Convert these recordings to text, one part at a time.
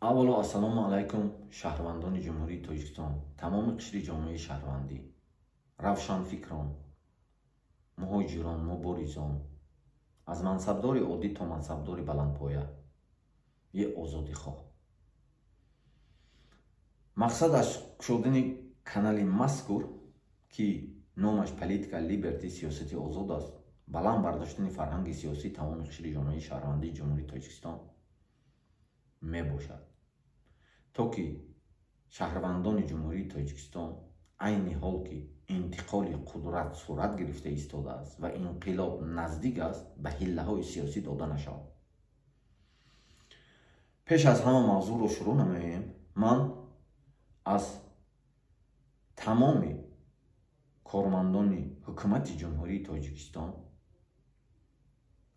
Аввало, ассалому алайкум, шаҳрвандони Ҷумҳурии Тоҷикистон, тамоми қишри ҷомеаи шаҳрвандӣ, равшанфикрон, муҳоҷирон, муборизон, аз мансабдори оддӣ то мансабдори баландпоя е озодихоҳ. Мақсад аз кушодани канали мазкур, ки номаш Политика Либерти, сиёсати озод аст, баланд бардоштани фарҳанги сиёсии тамоми қишри ҷомеаи шаҳрвандии Ҷумҳурии Тоҷикистон мебошад, то ки шаҳрвандони Ҷумҳурии Тоҷикистон айни ҳол, ки интиқоли қудрат сурат гирифта истодааст ва инқилоб наздик аст, ба ҳиллаҳои сиёсӣ дода нашавад. Пеш аз ҳама мавзӯъро шурӯъ намоем, ман аз тамоми кормандони ҳукумати Ҷумҳурии Тоҷикистон,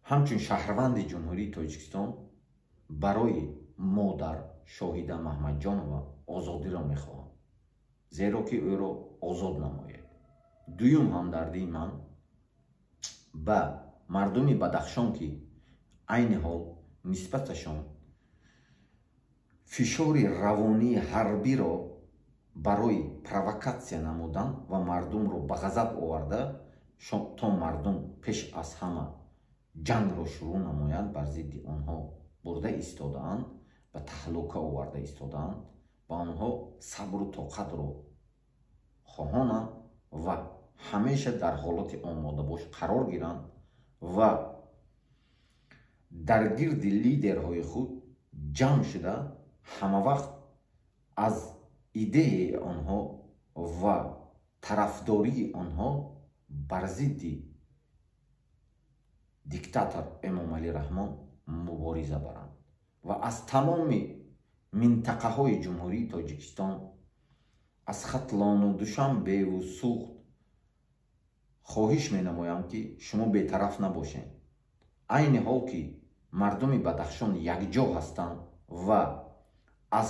ҳамчун шаҳрванди Ҷумҳурии Тоҷикистон, барои модар Шоҳида Маҳмадҷонова озодиро мехоҳам, зеро ки ӯро озод намоед. Дуюм ҳамдардии ман ба мардуми Бадахшон, ки айни ҳол нисбаташон фишори равонии ҳарбиро барои провокатсия намудан ва мардумро ба ғазаб оварда, то мардум пеш аз ҳама ҷангро шурӯъ намояд, бар зидди онҳо бурда истодаанд, ба таҳлука оварда истодаанд. Ба онҳо сабру тоқатро хоҳонам ва ҳамеша дар ҳолати омодабош қарор гиранд ва дар гирди лидерҳои худ ҷамъ шуда, ҳамавақт аз идеяи онҳо ва тарафдории онҳо бар зидди диктатор Эмомалӣ Раҳмон мубориза баранд. Ва аз тамоми минтақаҳои Ҷумҳурии Тоҷикистон, аз Хатлону Душанбеву Суғд хоҳиш менамоям, ки шумо бетараф набошед. Айни ҳол ки мардуми Бадахшон якҷо ҳастанд ва аз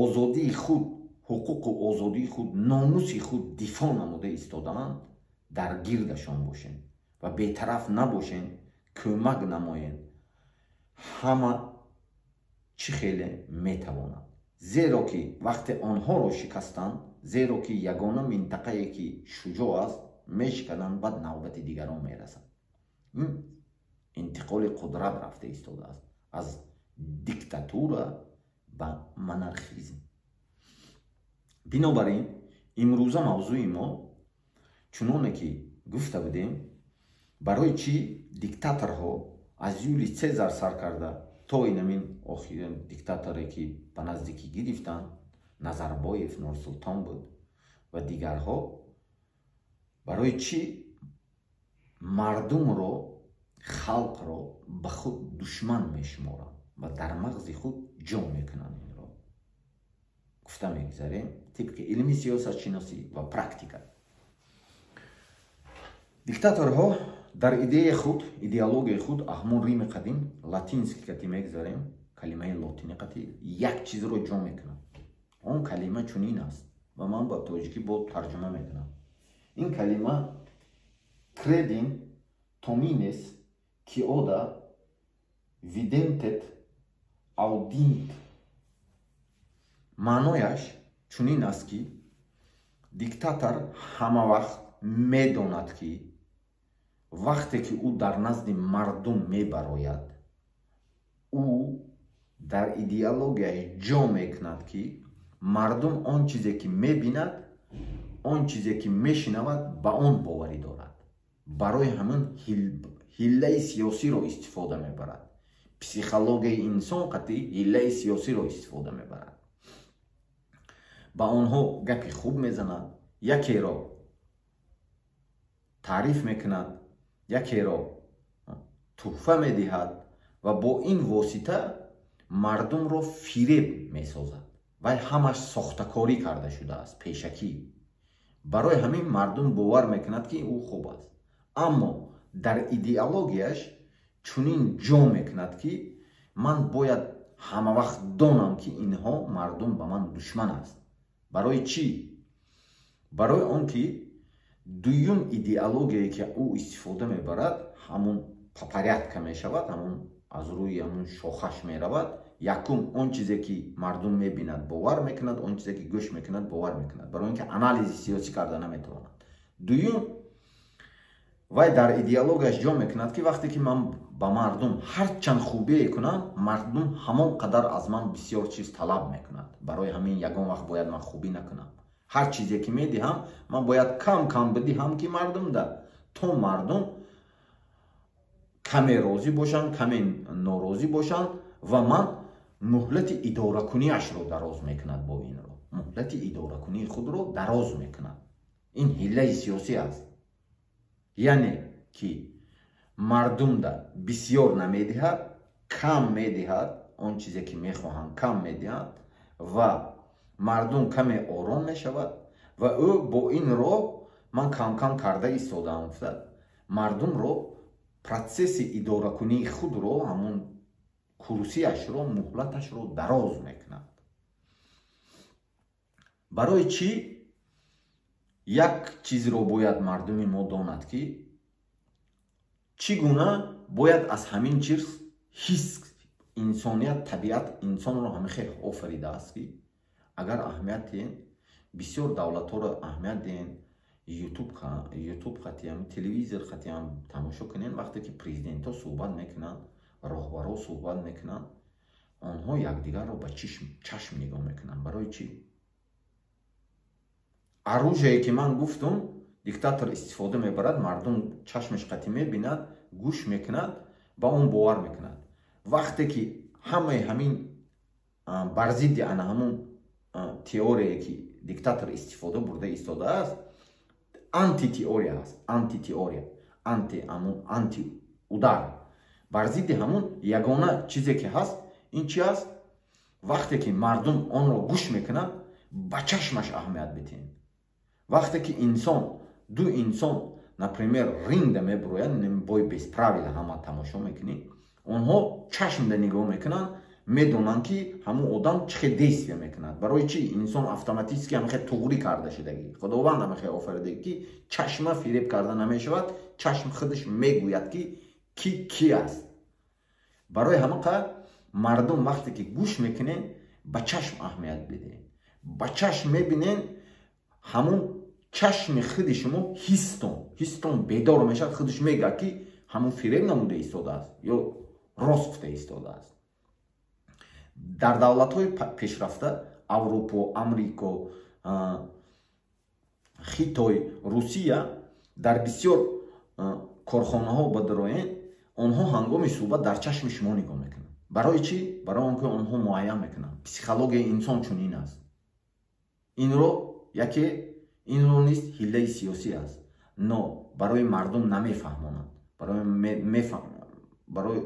озодии худ, ҳуқуқу озодии худ, номуси худ дифоъ намуда истодаанд, дар гирдашон бошед ва бетараф набошед, кӯмак намоед ҳама чӣ хеле метавонад, зеро ки вақте онҳоро шикастанд, зеро ки ягона минтақае ки шуҷоъ аст мешикананд, баъд навбати дигарон мерасад. Ин интиқоли қудрат рафта истодааст аз диктатура ба монархизм. Бинобар ин, имрӯза мавзӯи мо, чуноне ки гуфта будем, барои чӣ диктаторҳо аз Юлий Цезар сар карда то инамин охирин диктаторе, ки ба наздикӣ гирифтанд, Назарбоев, Нурсултон буд ва дигарҳо, барои чӣ мардумро, халқро ба худ душман мешуморанд ва дар мағзи худ ҷо мекунанд, инро гуфта мегузарем тибқи илми сиёсатшиносӣ ва практика. Диктаторҳо дар идеяи худ, идеологияи худ, ҳамон Рими қадим, латинский кати мегузарем, калимаи лотини қати як чизро ҷо мекунанд. Он калима чунин аст ва ман ба тоҷикӣ бо тарҷума мекунам. Ин калима credint homines quod vident et audint. Маънояш чунин аст, ки диктатор ҳамавақт медонад, ки вақте ки ӯ дар назди мардум мебарояд, ӯ дар идеологияш ҷо мекунад, ки мардум он чизе ки мебинад, он чизе ки мешинавад, ба он боварӣ дорад. Барои ҳамин ҳиллаи сиёсиро истифода мебарад, психологияи инсон қатъи ҳиллаи сиёсиро истифода мебарад, ба онҳо гапи хуб мезанад, якеро таъриф мекунад, якеро туҳфа медиҳад ва бо ин восита мардумро фиреб месозад. Вай ҳамаш сохтакорӣ карда шудааст пешакӣ. Барои ҳамин мардум бовар мекунад, ки ӯ хуб аст, аммо дар идеологияш чунин ҷо мекунад, ки ман бояд ҳамавақт донам, ки инҳо мардум ба ман душман аст. Барои чӣ? Барои он ки дуюм идеологияе, ки ӯ истифода мебарад, ҳамун по порядка мешавад, ҳамун аз рӯи ҳамун шохаш меравад. Якум, он чизе ки мардум мебинад, бовар мекунад, он чизе ки гӯш мекунад, бовар мекунад, барои он ки анализи сиёсӣ карда наметавонад. Дуюм, вай дар идеологияш ҷо мекунад, ки вақте ки ман ба мардум ҳарчанд хубие кунам, мардум ҳамон қадар аз ман бисёр чиз талаб мекунад. Барои ҳамин ягон вақт бояд ман хубӣ накунам. Ҳар чизе ки медиҳам, ман бояд кам кам бидиҳам, ки мардумда то мардум каме розӣ бошанд, каме норозӣ бошанд. Ва ман муҳлати идоракуниашро дароз мекунад, бо инро муҳлати идоракунии худро дароз мекунад. Ин ҳиллаи сиёсӣ аст, яъне ки мардумда бисёр намедиҳад, кам медиҳад, он чизе ки мехоҳанд, кам медиҳад ва мардум каме ором мешавад. Ва ӯ бо ин роҳ, ман камкам карда истодаам гуфта, мардумро процесси идоракунии худро, ҳамун курсиашро, муҳлаташро дароз мекунад. Барои чӣ? Як чизро бояд мардуми мо донад, ки чӣ гуна бояд аз ҳамин чиз ҳис. Инсоният, табиат инсонро ҳамин хел офаридааст, ки агар аҳамият диҳем, бисёр давлатҳоро аҳамият диҳем, Ютуб хатиам, телевизор хатиам тамошо кунем, вақте ки президентҳо суҳбат мекунанд, роҳбарҳо суҳбат мекунанд, онҳо якдигарро ба чашм нигоҳ мекунанд. Барои чӣ? Оружие ки ман гуфтум, диктатор истифода мебарад, мардум чашмаш қатӣ мебинад, гӯш мекунад, ба он бовар мекунад. Вақте ки ҳамаи ҳамин бар зидди ана ҳамун теорияе ки диктатор истифода бурда истодааст, антитеория аст, антитеория, анти, ҳамун анти удар бар зидди ҳамун ягона чизе ки ҳаст, ин чи аст? Вақте ки мардум онро гӯш мекунад, ба чашмаш аҳамият бидиҳем. Вақте ки инсон, ду инсон, например, рингда мебуроянд, бой без правила ҳама тамошо мекунӣ, онҳо чашмда нигоҳ мекунанд, медонанд, ки ҳамун одам чӣ хел действия мекунад. Барои чӣ? Инсон автоматически ҳамахел туғрӣ карда шудагӣ, Худованд ҳамахел офаридагӣ, ки чашма фиреб карда намешавад. Чашм худаш мегӯяд, ки ки ки аст. Барои ҳамин қадр мардум, вақте ки гӯш мекунен, ба чашм аҳамият бидиҳед. Ба чашм мебинен, ҳамун чашми худи шумо, ҳистон бедор мешавад, худаш мегӯяд, ки ҳамун фиреб намуда истодааст ё рост гуфта истодааст. Дар давлатҳои пешрафта, Аврупо, Амрико, Хитой, Русия, дар бисёр корхонаҳо бадароен, онҳо ҳангоми суҳбат дар чашми шумо нигоҳ мекунанд. Барои чӣ? Барои он ки онҳо муайян мекунанд, психологияи инсон чунин аст. Инро яке, инро низ ҳиллаи сиёсӣ аст, но барои мардум намефаҳмонанд, барои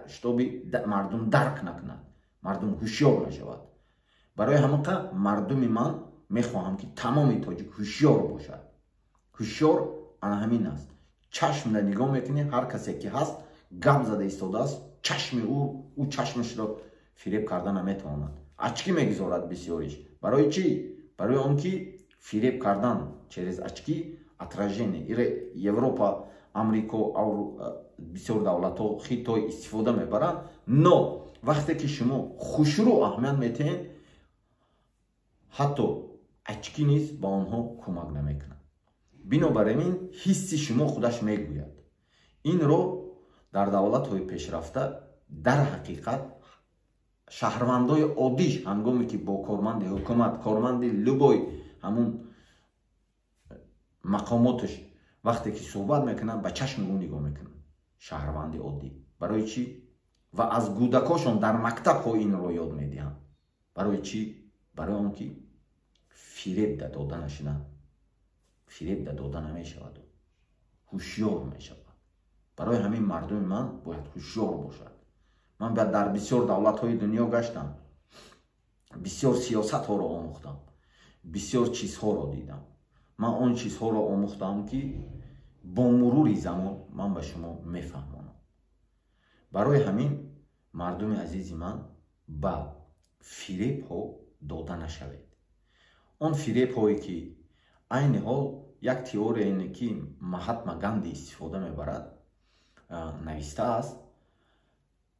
чтобы мардум дарк накунад, мардум ҳушёр нашавад. Барои ҳамин қадр, мардуми ман, мехоҳам, ки тамоми тоҷик ҳушёр бошад. Ҳушёр ана ҳамин аст: чашмда нигоҳ мекунӣ, ҳар касе ки ҳаст, гап зада истодааст, чашми ӯ, ӯ чашмашро фиреб карда наметавонад. Очки мегузорад бисёриш. Барои чӣ? Барои он ки фиреб кардан через очки, отражение. Ире Европа, Амрико, бисёр давлатҳо, Хитой истифода мебаранд. Но вақте ки шумо хушрӯ аҳамият метиҳед, ҳатто очки низ ба онҳо кӯмак намекунад. Бинобар ин ҳисси шумо худаш мегӯяд. Инро дар давлатҳои пешрафта, дар ҳақиқат, шаҳрвандои оддиш ҳангоме ки бо корманди ҳукумат, корманди любой ҳамун мақомоташ вақте ки суҳбат мекунад, ба чашми ӯ нигоҳ мекунад шаҳрванди оддӣ. Барои чӣ? Ва аз кӯдакошон дар мактабҳо инро ёд медиҳанд. Барои чӣ? Барои он ки фиреб дода нашуда, фиреб дода намешавад, ҳушёр мешавад. Барои ҳамин мардуми ман бояд ҳушёр бошад. Ман дар бисёр давлатҳои дунё гаштам, бисёр сиёсатҳоро омӯхтам, бисёр чизҳоро дидам. Ман он чизҳоро омӯхтам, ки бо мурури замон ман ба шумо мефаҳмонам. Барои ҳамин, мардуми азизи ман, ба фиребҳо дода нашавед. Он фиребҳое ки айни ҳол як теорияе ки Маҳатма Ганди истифода мебарад, навистааст.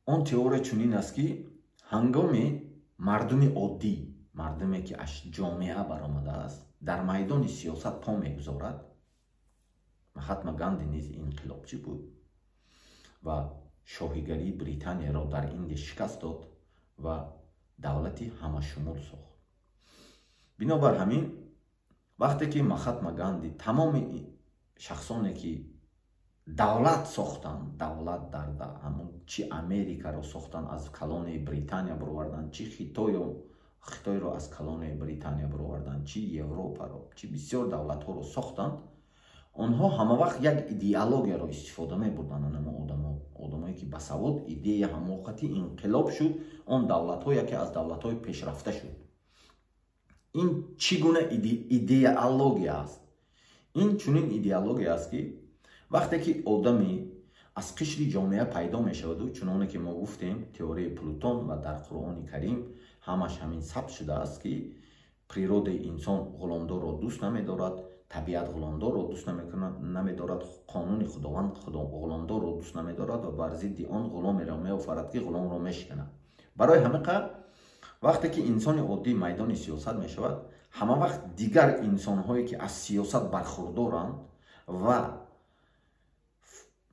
Он теория чунин аст, ки ҳангоми мардуми оддӣ, мардуме ки аз ҷомеа баромадааст, дар майдони сиёсат по мегузорад. Махатма Ганди низ инқилобчӣ буд ва шоҳигарии Британияро дар Индия шикаст дод ва давлати ҳамашумул сохт. Бинобар ҳамин, вақте ки Махатма Ганди, тамоми шахсоне ки давлат сохтанд, давлат дар ҳамон чи Америкаро сохтанд, аз колонияи Британия бароварданд, чи Хитойро аз колонияи Британия бароварданд, чи Европаро, чи бисёр давлатҳоро сохтанд, онҳо ҳама вақт як идеологияро истифода мебурданд. Анамо одамое ки басавод, идея ҳамоқати инқилоб шуд, он давлатҳо яке аз давлатҳои пешрафта шуд. Ин чӣ гуна идеология аст? Ин чунин идеология аст, ки вақте ки одами аз қишри ҷомеа пайдо мешаваду, чуноне ки мо гуфтем, теорияи Плутон ва дар Қуръони Карим ҳамаш ҳамин сабт шудааст, ки природаи инсон ғуломдорро дӯст намедорад, табиат ғуломдорро дӯст намедорад, қонуни Худованд ғуломдорро дӯст намедорад ва бар зидди он ғуломеро меофарад, ки ғуломро мешиканад. Барои ҳамин қадр, вақте ки инсони оддӣ майдони сиёсат мешавад, ҳама вақт дигар инсонҳое ки аз сиёсат бархурдоранд ва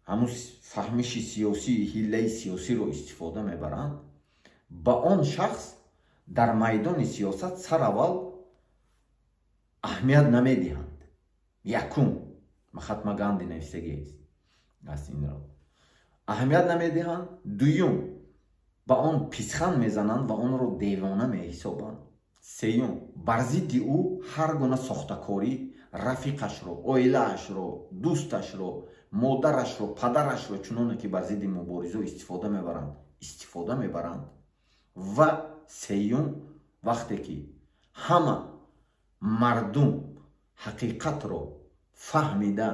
ҳамун фаҳмиши сиёсӣ, ҳиллаи сиёсиро истифода мебаранд, ба он шахс дар майдони сиёсат сараввал аҳамият намедиҳанд. Якум, Махатма Ганди нависагист аст, инро аҳамият намедиҳанд. Дуюм, ба он писхан мезананд ва онро девона меҳисобанд. Сеюм, бар зидди ӯ ҳар гуна сохтакорӣ, рафиқашро, оилаашро, дӯсташро, модарашро, падарашро, чуноне ки бар зидди муборизо истифода мебаранд, истифода мебаранд. Ва сеюм, вақте ки ҳама мардум ҳақиқатро фаҳмида,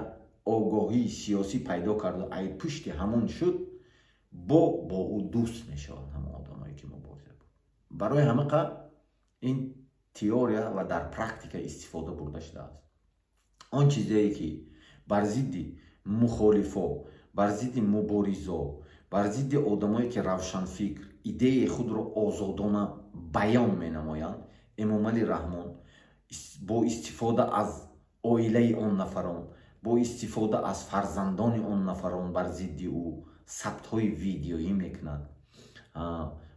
огоҳии сиёсӣ пайдо карда, ай пушти ҳамон шуд, бо ӯ дӯст мешаванд ҳамон одамое ки мубориза буд. Барои ҳамин ин теория ва дар практика истифода бурда шудааст. Он чизее ки бар зидди мухолифо, бар зидди муборизо, бар зидди одамое ки равшанфикр, идеяи худро озодона баён менамоянд, Эмомалӣ Раҳмон бо истифода аз оилаи он нафарон, бо истифода аз фарзандони он нафарон бар зидди ӯ сабтҳои видеоӣ мекунад,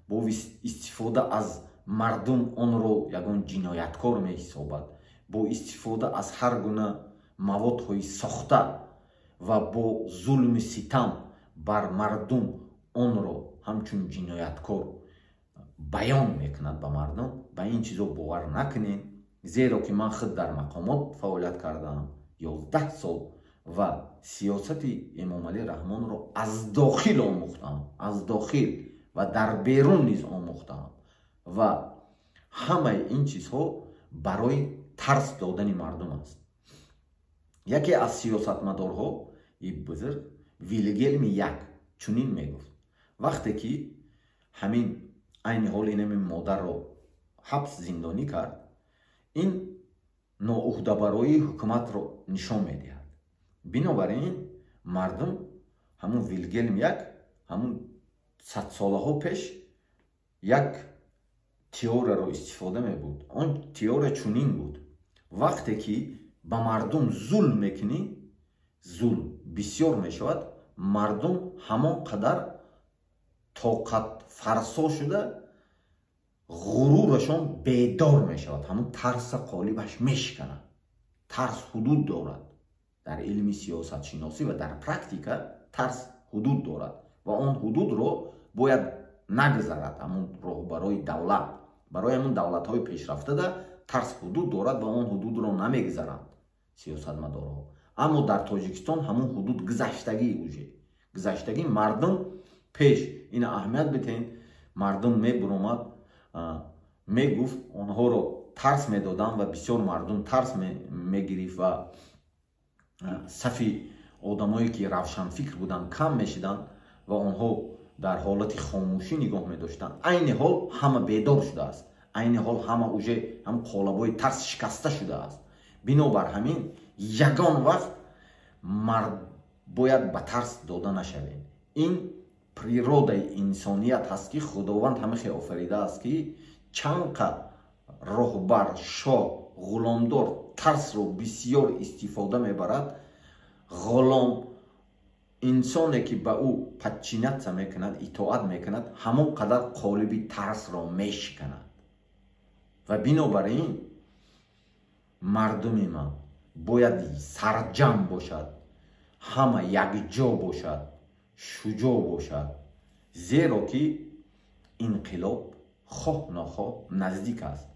бо истифода аз мардум онро ягон ҷинояткор меҳисобад, бо истифода аз ҳар гуна маводҳои сохта ва бо зулми ситам бар мардум онро ҳамчун ҷинояткор баён мекунад ба мардум. Ба ин чизо бовар накунед, зеро ки ман худ дар мақомот фаъолият кардаам 11 сол ва сиёсати Эмомалӣ Раҳмонро аз дохил омӯхтаам, аз дохил ва дар берун низ омӯхтаам. Ва ҳамаи ин чизҳо барои тарс додани мардум аст. Яке аз сиёсатмадорҳо и бузург Вилгелми Як чунин мегуфт: вақте ки ҳамин айни ҳол инами модарро ҳабс зиндонӣ кард, ин ноуҳдабароии ҳукуматро нишон медиҳад. Бинобар ин мардум ҳамун Вилгелм Як ҳамун садсолаҳо пеш як теорияро истифода мебурд. Он теория чунин буд: вақте ки ба мардум зулм мекунӣ, зулм бисёр мешавад, мардум ҳамон қадар тоқатфарсо шуда, ғурурашон бедор мешавад, ҳамон тарса қолибаш мешиканад. Тарс ҳудуд дорад. Дар илми сиёсатшиносӣ ва дар практика тарс ҳудуд дорад ва он ҳудудро бояд нагузарад ҳамон роҳбарои давлат. Барои ҳамон давлатҳои пешрафтада тарс ҳудуд дорад ва он ҳудудро намегузаранд сиёсатмадорҳо. Аммо дар Тоҷикистон ҳамон ҳудуд гузаштагӣ, уже гузаштагӣ. Мардум пеш ина аҳамият битен, мардум мебуромад, мегуфт, онҳоро тарс медоданд ва бисёр мардум тарс мегирифт ва сафи одамое ки равшанфикр буданд кам мешиданд ва онҳо дар ҳолати хомӯшӣ нигоҳ медоштанд. Айни ҳол ҳама бедор шудааст, айни ҳол ҳама уже ҳам қолабҳои тарс шикаста шудааст. Бинобар ҳамин ягон вақт мард бояд ба тарс дода нашавем. Ин Природаи инсоният ҳаст, ки Худованд ҳамихе офаридааст, ки чанд қад роҳбар, шоҳ, ғуломдор тарсро бисёр истифода мебарад, ғулом, инсоне ки ба ӯ подчиняться мекунад, итоат мекунад, ҳамон қадар қолиби тарсро мешиканад. Ва бинобар ин мардуми ман бояд сарҷам бошад, ҳама якҷо бошад, шуҷоъ бошад, зеро ки инқилоб хоҳ нохоҳ наздик аст.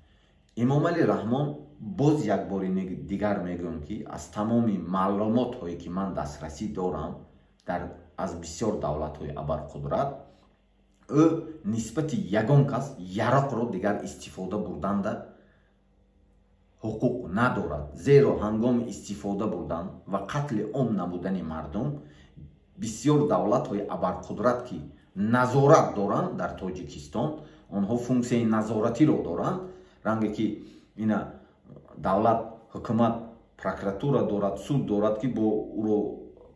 Эмомалӣ Раҳмон, боз як бори дигар мегӯям, ки аз тамоми маълумотҳое ки ман дастрасӣ дорам дар аз бисёр давлатҳои абарқудрат, ӯ нисбати ягон кас яроқро дигар истифода бурданда ҳуқуқ надорад, зеро ҳангоми истифода бурдан ва қатли ом намудани мардум, бисёр давлатҳои абарқудрат, ки назорат доранд дар Тоҷикистон, онҳо функсияи назоратиро доранд, ранге ки ина давлат, ҳукумат прокуратура дорад, суд дорад, ки бо ӯро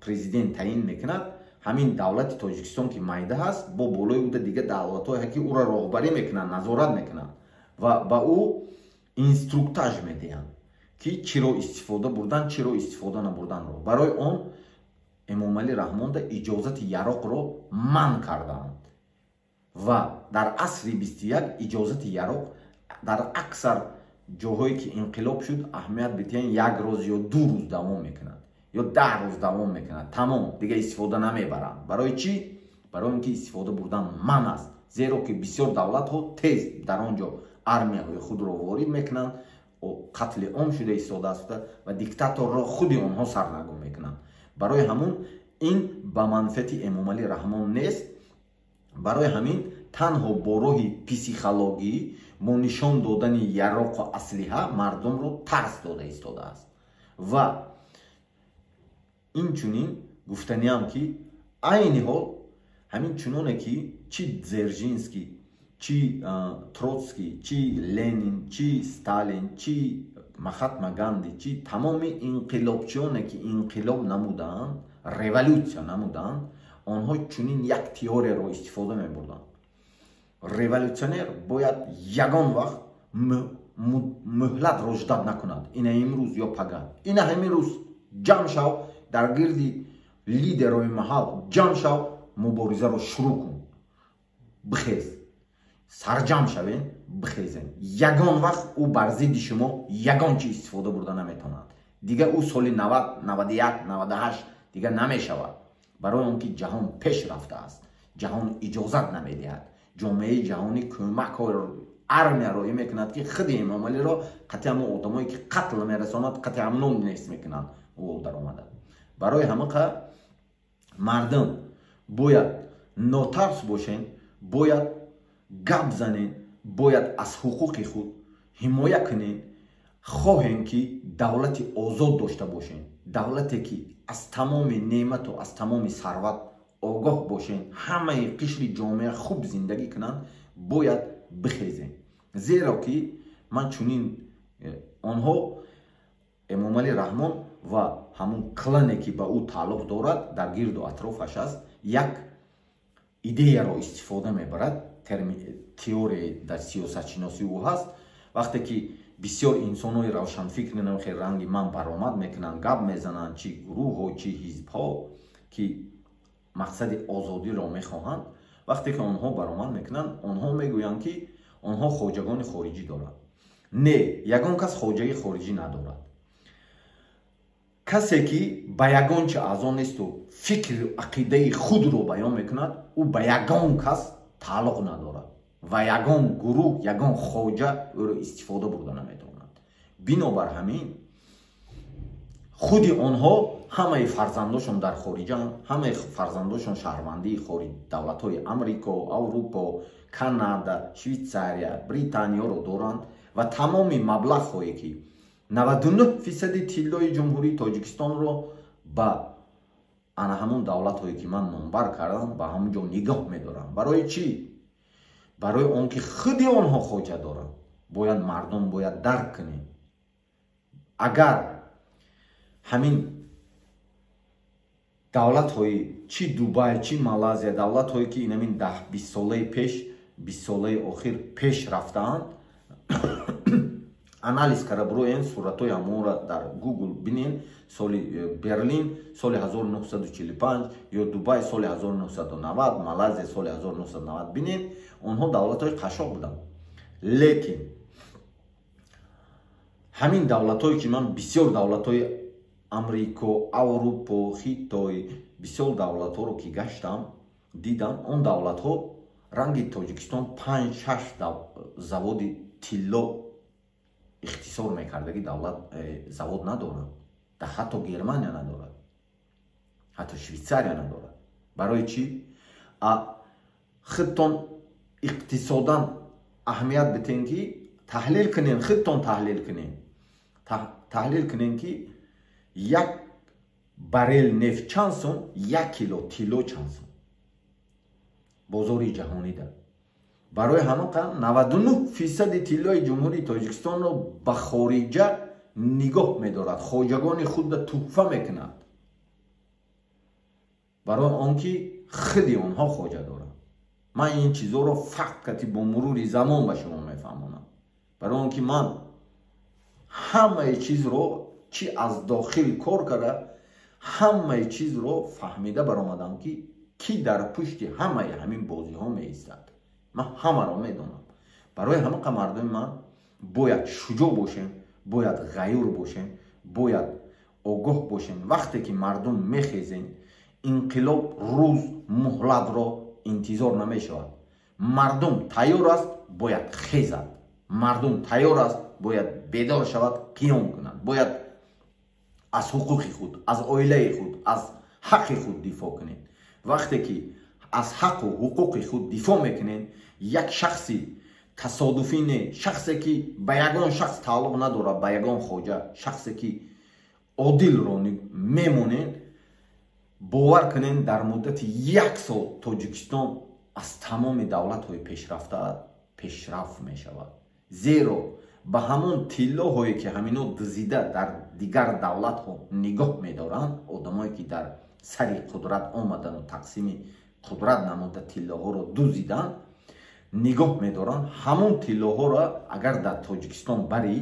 президент таъин мекунад. Ҳамин давлати Тоҷикистон, ки майда ҳаст, бо болои уда дигар давлатҳое, ки ӯро роҳбарӣ мекунанд, назорат мекунанд ва ба ӯ инструктаж медиҳанд, ки чиро истифода бурдан, чиро истифода набурданро. Барои он Эмомалӣ Раҳмонда иҷозати яроқро манъ кардаанд ва дар асри 21 иҷозати яроқ дар аксар ҷоҳое ки инқилоб шуд, аҳамият бидиҳанд, як рӯз ё 2 рӯз давом мекунад ё 10 рӯз давом мекунад, тамом, дига истифода намебаранд. Барои чӣ? Барои он ки истифода бурдан манъ аст, зеро ки бисёр давлатҳо тез дар он ҷо армияҳои худро ворид мекунанд, қатли ом шуда истодааст ва диктаторро худи онҳо сарнагун мекунанд. Барои ҳамун ин ба манфиати Эмомалӣ Раҳмон нест. Барои ҳамин танҳо бо роҳи психологӣ, бо нишон додани яроқу аслиҳа мардумро тарс дода истодааст. Ва инчунин гуфтаниам, ки айни ҳол ҳамин чуноне ки чи Дзержинский, чи Троцкий, чи Ленин, чи Сталин, чи Махатма Ганди, чи тамоми инқилобчиёне ки инқилоб намудаанд, революсия намудаанд, онҳо чунин як теорияро истифода мебурданд: революционер бояд ягон вақт муҳлатро ждать накунад, ина имрӯз ё пага, ина ҳамин рӯз ҷамъ шав, дар гирди лидерои маҳал ҷамъ шав, муборизаро шурӯъ кун, бихез, сарҷамъ шавен, бихезен. Ягон вақт ӯ бар зидди шумо ягон чи истифода бурда наметавонад. Дига ӯ соли 90, 91, 98 дига намешавад, барои он ки ҷаҳон пеш рафтааст, ҷаҳон иҷозат намедиҳад. Ҷомеаи ҷаҳонӣ кӯмакҳо, армия роӣ мекунад, ки худи Эмомалиро қатъи ҳамон одамое ки қатл мерасонад, қатъи ҳамнон нест мекунанд ӯ даромада. Барои ҳамақа мардум бояд нотарс бошен, бояд гап занен, бояд аз ҳуқуқи худ ҳимоя кунен. Хоҳем ки давлати озод дошта бошем, давлате ки аз тамоми неъмату аз тамоми сарват огоҳ бошем, ҳамаи қишри ҷомеа хуб зиндагӣ кунанд, бояд бихезем. Зеро ки ман чунин онҳо, Эмомалӣ Раҳмон ва ҳамун клане ки ба ӯ тааллуқ дорад, дар гирду атрофаш аст, як идеяро истифода мебарад, теория дар сиёсатшиносӣ ӯ ҳаст. Вақте ки бисёр инсонҳои равшанфикр хел ранги ман баромад мекунанд, гап мезананд, чи гурӯҳҳо, чи ҳизбҳо, ки мақсади озодиро мехоҳанд, вақте ки онҳо баромад мекунанд, онҳо мегӯянд, ки онҳо хоҷагони хориҷӣ доранд. Не, ягон кас хоҷаги хориҷӣ надорад. Касе ки ба ягон чи аъзо несту фикру ақидаи худро баён мекунад, ӯ ба ягон кас тааллуқ надорад ва ягон гурӯҳ, ягон хоҷа ӯро истифода бурда наметавонад. Бинобар ҳамин худи онҳо ҳамаи фарзандошон дар хориҷаанд, ҳамаи фарзандошон шаҳрвандии хориҷ, давлатҳои Амрико, Аврупо, Канада, Швейтсария, Британиёро доранд ва тамоми маблағҳое ки 99% тиллои Ҷумҳурии Тоҷикистонро ба ана ҳамон давлатҳое ки ман номбар кардам, ба ҳамон ҷо нигоҳ медоранд. Барои чӣ? Барои он ки худи онҳо хоҷа доранд. Бояд мардум бояд дарк кунед, агар ҳамин давлатҳои Чи Дубай, чи Малайзия, давлатҳое ки инамин 10-20 солаи пеш, 20 солаи охир пеш рафтаанд, анализ кара бироен, суратҳои ҳамонро дар Google бинен. Соли Берлин соли 1945 ё Дубай соли 1990, Малайзия соли 1990 бинен, онҳо давлатҳои қашоқ буданд. Лекин ҳамин давлатҳое ки ман бисёр давлатҳои Амрико, Аврупо, Хитой, бисёр давлатҳоро ки гаштам, дидам, он давлатҳо ранги Тоҷикистон 5-6 заводи тилло ихтисор мекардаги давлат завод надоранд. Ҳатто Германия надорад, ҳатто Швейтсария надорад. Барои чӣ? Худтон иқтисодан аҳамият битен, ки таҳлил кунен, худтон таҳлил кунен, таҳлил кунен, ки як баррел нефт чанд сум, 1 кило тилло чанд сум бозори ҷаҳонида. Барои ҳамон 99 фисади тиллои Ҷумҳурии Тоҷикистонро ба хориҷа нигоҳ медорад, хоҷагони худро туҳфа мекунад, барои он ки худи онҳо хоҷа доранд. Ман ин чизҳоро фақати бо мурури замон ба шумо мефаҳмонам, барои он ки ман ҳамаи чизро, чи аз дохил кор карда, ҳамаи чизро фаҳмида баромадам, ки кӣ дар пушти ҳамаи ҳамин бозиҳо меистад. Ман ҳамаро медонам. Барои ҳамақа, мардуми ман, бояд шуҷоъ бошем, бояд ғаюр бошем, бояд огоҳ бошем. Вақте ки мардум мехезем, инқилоб рӯз муҳлатро интизор намешавад. Мардум тайёр аст, бояд хезад. Мардум тайёр аст, бояд бедор шавад, қиём кунад, бояд аз ҳуқуқи худ, аз оилаи худ, аз ҳаққи худ дифоъ кунед. Вақте ки аз ҳаққу ҳуқуқи худ дифоъ мекунед, як шахси тасодуфӣ не, шахсе ки ба ягон шахс тааллуқ надорад, ба ягон хоҷа, шахсе ки одилро мемонед, бовар кунед, дар муддати як сол Тоҷикистон аз тамоми давлатҳои пешрафта пешрафт мешавад. Зеро ба ҳамон тиллоҳое ки ҳамино дузида дар дигар давлатҳо нигоҳ медоранд, одамое ки дар сари қудрат омадану тақсими қудрат намуда тиллоҳоро дузиданд, нигоҳ медоранд, ҳамон тиллоҳоро агар дар Тоҷикистон барӣ,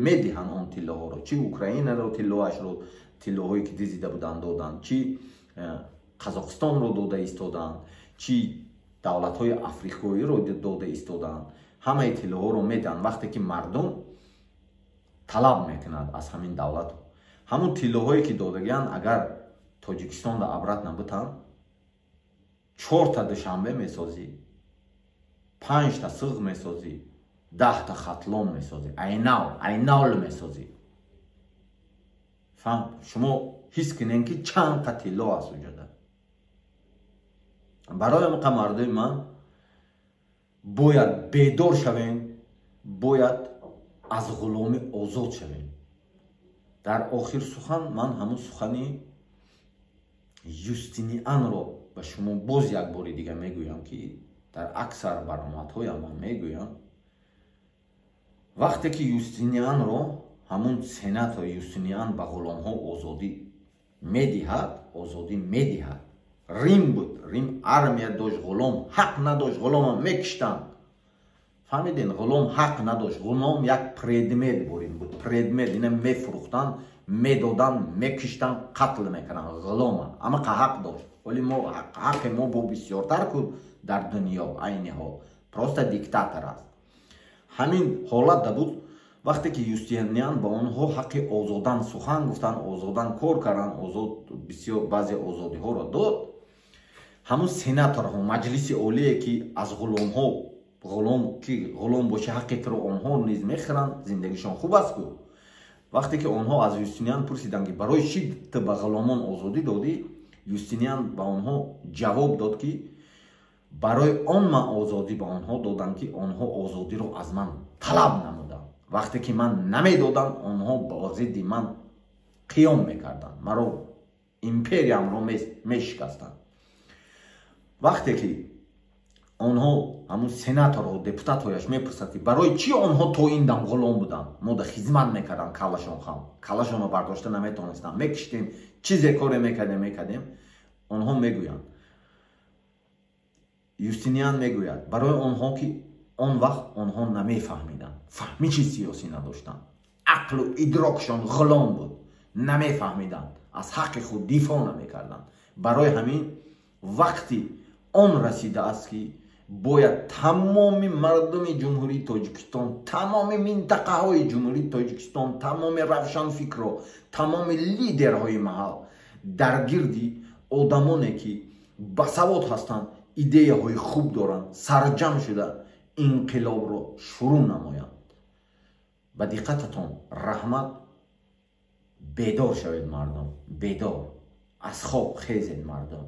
медиҳанд он тиллоҳоро. Чи Украинаро тиллоашро, тиллоҳое ки дизида буданд, доданд, чи Қазоқистонро дода истоданд, чи давлатҳои африқоиро дода истоданд. Ҳамаи тиллоҳоро медиҳанд, вақте ки мардум талаб мекунад аз ҳамин давлат. Ҳамон тиллоҳое ки додагианд, агар Тоҷикистонда обратно бутанд, чорта Душанбе месозӣ, панҷта Суғд месозӣ, 10та Хатлон месозӣ, айнав айнал месозӣ. Фаҳм, шумо ҳис кунем, ки чанд қа тилло аст уҷода. Барои ҳамақа, мардуми ман, бояд бедор шавем, бояд аз ғуломӣ озод шавем. Дар охир сухан ман ҳамун сухани Юстинианро ба шумо боз як бори дига мегӯям, ки дар аксар баромадҳоям ман мегӯям. Вақте ки Юстинианро ҳамун сенатор Юстиниан ба ғуломҳо озодӣ медиҳад, озодӣ медиҳад, Рим буд, Рим армия дошт, ғулом ҳақ надошт, ғуломам мекиштанд. Фаҳмиден? Ғулом ҳақ надошт, ғулом як предмет бурин буд, предмет. Ина мефурӯхтанд, медоданд, мекиштанд, қатл мекарданд ғулома. Амақа ҳақ дошт. Вале мо ҳаққи мо бо бисёртар ку дар дунё. Айни ҳол просто диктатор аст. Ҳамин ҳолат буд, вақте ки Юстиниан ба онҳо ҳаққи озодан сухан гуфтан, озодан кор кардан, озод, бисёр баъзе озодиҳоро дод, ҳамун сенаторҳо, маҷлиси олие, ки аз ғуломҳо, ғулом ки ғулом боша, ҳаққи туро онҳо низ мехӯранд, зиндагишон хуб аст ку. Вақте ки онҳо аз Юстиниан пурсиданд, ки барои чӣ ту ба ғуломон озодӣ додӣ, Юстиниан ба онҳо ҷавоб дод, ки барои он ман озодӣ ба онҳо додам, ки онҳо озодиро аз ман талаб намуданд. Вақте ки ман намедодам, онҳо ба зидди ман қиём мекарданд, маро, империямро мешикастанд. Вақте ки онҳо, ҳамун сенаторҳо, депутатҳояш мепурсад, ки барои чӣ онҳо то ин дам ғулом буданд, мо да хизмат мекардам, каллашон хам, каллашонро бардошта наметонистам, мекиштем, чизе коре мекардем. Онҳо мегӯянд, Юстиниан мегӯяд, барои онҳо ки он вақт онҳо намефаҳмиданд, фаҳмиши сиёсӣ надоштанд, ақлу идрокшон ғулом буд, намефаҳмиданд, аз ҳаққи худ дифоъ намекарданд. Барои ҳамин вақти он расидааст, ки бояд тамоми мардуми Ҷумҳурии Тоҷикистон, тамоми минтақаҳои Ҷумҳурии Тоҷикистон, тамоми равшанфикро, тамоми лидерҳои маҳал дар гирди одамоне ки басавод ҳастанд, идеяҳои хуб доранд, сарҷамъ шуда инқилобро шурӯъ намоянд. Ба диққататон раҳмат. Бедор шавед, мардум, бедор, аз хоб хезед, мардум.